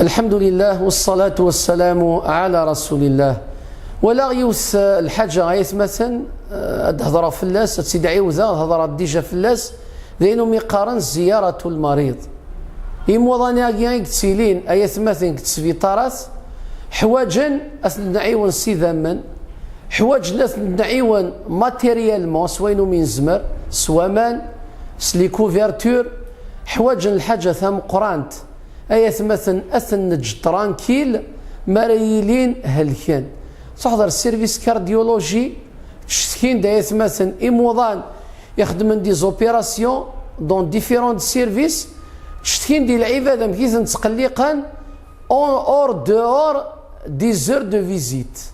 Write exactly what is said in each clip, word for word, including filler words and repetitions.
الحمد لله والصلاة والسلام على رسول الله. Walaɣ yiwet, eh, lḥaǧa ay atmaten, eh, ad d-hedreɣ fell-as, ad tt-id-ɛiwdeɣ, hedreɣ déjà fell-as, d ayen umi qqaren زيارة المريض. Imuḍan-agi i yettilin ay atmaten deg tesbitarat, ḥwaǧen ad ten-nɛiwen s idammen, ḥwaǧen ad ten-nɛiwen matériellement s wayen umi nezmer, s waman, s les couvertures, ḥwaǧen lḥaǧa tameqqrant. Ay atmaten, ad ten-neǧǧ tranquille, mi ara yilin helken. Truḥeḍ ar service cardiologie, ttcetkin-d ay atmaten imuḍan ixeddmen des opérations dans différents services, ttcetkin-d i lɛibad amek i ten-ttqelliqen en hors dehors des heures de visite.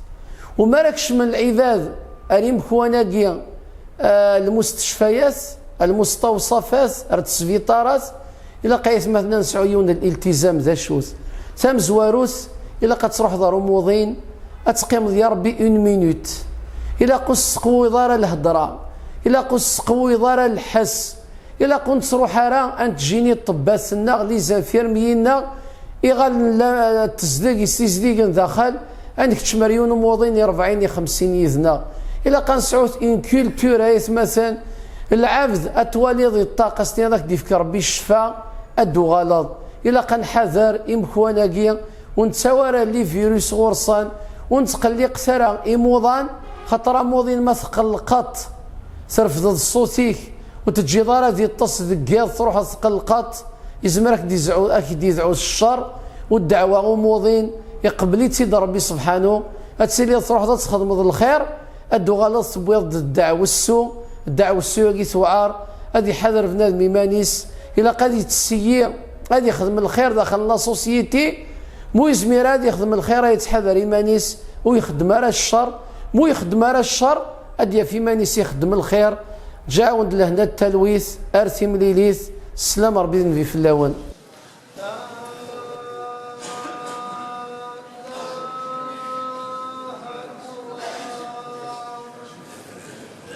U mi ara kecmen lɛibad ar imekwan-agi, eh, lmustecfayat, lmustawṣafat, ar tesbitarat, ilaq ay atmaten ad nesɛu yiwen n liltizam. D acu-t? Tamezwarut, ilaq ad truḥeḍ ar umuḍin, ad teqqimeḍ ya Rebbi une minute. Ilaq ur tesseqwiḍ ara lhedra, ilaq ur tesseqwiḍ ara lḥess, ilaq ur nettruḥ ara ad nettjini ṭṭebbat-nneɣ, les infirmiers-nneɣ, iɣallen la tezdeg, yessizdigen daxel, ad nekcem ar yiwen umuḍin i rebɛin i xemsin yid-neɣ. Ilaq ad nesɛu une culture ay atmaten, lɛebd ad twaliḍ iṭṭaq, ad s-tiniḍ ad k-d-ifk Rebbi ccfa, ad d-tuɣaleḍ. Ilaq ad nḥader imekwan-agi, ur nettawi ara les virus ɣur-sen, ur nettqelliqet ara imuḍan, xaṭer amuḍin ma tqellqeḍ, trefdeḍ ṣṣut-ik, ur teǧǧiḍ ara ad iṭṭes deg yiḍ, truḥeḍ tqellqeḍ, yezmer ad k-d-izɛu-, ad k-d-idɛu s ccer, u ddeɛwa umuḍin, iqbel-itt-id Rebbi sebḥanu, ad tiliḍ truḥeḍ ad txedmeḍ lxir, ad d-tuɣaleḍ tewwiḍ-d ddeɛwessu, ddeɛwessu-agi tewɛer, ad iḥader bnadem iman-is, ilaq ad yetteseyyi, ad ixdem lxir daxel n la société, mu yezmir ad ixdem lxir ad yettḥadar iman-is, ur ixeddem ara ccer, mu yexdem ara ccer, ad yaf iman-is ixeddem lxir. Ǧaɛwen-d lehna d talwit, ar timlilit, sslam Rebbi d nnbi fell-awen.